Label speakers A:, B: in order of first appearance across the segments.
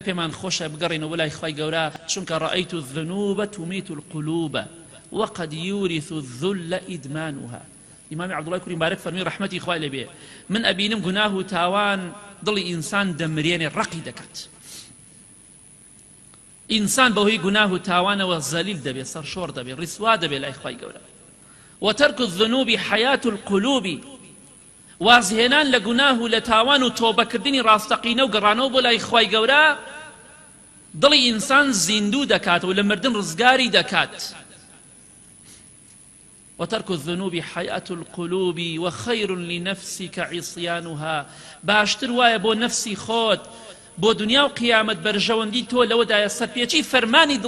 A: پێمان خۆشە بگەڕێینەوە بۆ لای خوای گەورە، چونکە رأیت الذنوب تمیت القلوب وقد یورث الذل ادمانها. ئیمامی عەبدوڵای کوڕی مبارەک فەرمووی ڕەحمەتی خوای لێ بێ، من ئەبینم گوناه و تاوان دڵی ئینسان دەمرێنێ ڕەقی دەکات. ئینسان بەهۆی گوناه و تاوانەوە زەلیل دەبێ، سەرشۆڕ دەبێ، ڕیسوا دەبێ لای خوای گەورە. وترک الذنوب حیاة القلوب وازهێنان لە گوناه و لە تاوان و تۆبەکردنی ڕاستەقینە و گەڕانەوە بۆ لای خوای گەورە دڵی ئینسان زیندوو دەکات و لە مردن ڕزگاری دەکات. وترک الذنوب حیاة القلوب وخیر لنفسک عصیانها باشتر وایە بۆ نەفسی خۆت بۆ دنیا و قیامەت بەرژەوەندی تۆ لەوەدایە سەرپێچی فەرمانی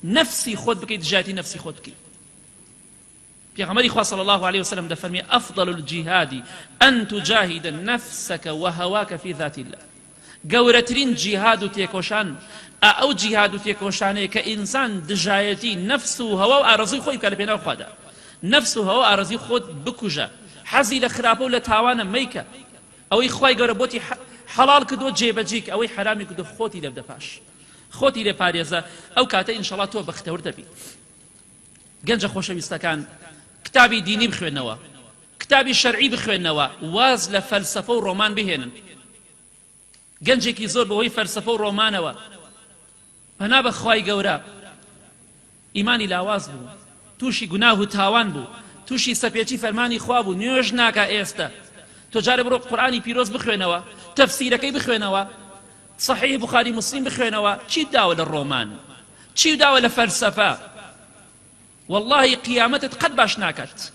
A: نەفسی خۆت بکەیت دژایەتی نەفسی خۆت بکەیت. پێغەمبەری خوا صلی اللە علیە وسلم دەفەرمێ افضل الجهاد ان تجاهد نفسک وهواک فی ذات اللە گەورەترین جیهاد و تێکۆشان ئا ئەو جیهاد و تێکۆشانەیە کە ئینسان دژایەتی نەفس و هەوا و ئارەزووی خۆی بکات لە پێناو خوادا نەفس و هەوا و ئارەزووی خۆت بکوژە حەزی لە خراپە و لە تاوانە مەیکە ئەوەی خوای گەورە بۆتی حەڵاڵ کردووە جێبەجێی کە ئەوەی حەرامی کردووە خۆتی لێ بدە پاش خۆتی لێ پارێزە ئەو کاتە ئینشەڵا تۆ بەختەور دەبی گەنجە خۆشەویستەکان کتابی دینی بخوێنەوە کتابی شەرعی بخوێنەوە واز لە فەلسەفە و ڕۆمان بهێنن گەنجێکی زۆر بەهۆی فەلسەفە و ڕۆمانەوە پەنا بە خوای گەورە ئیمانی لاواز بوو تووشی گوناه و تاوان بوو تووشی سەپێچی فەرمانی خوا بوو نوێژ ناکا ئێستە تۆ جارێ بڕۆ قورئانی پیرۆز بخوێنەوە تەفسیرەکەی بخوێنەوە صحیح بخاری مسلم بخوێنەوە چیت داوە لە ڕۆمان چیو داوە لە فەلسەفە واللهی قیامەتت قەت باش ناکات.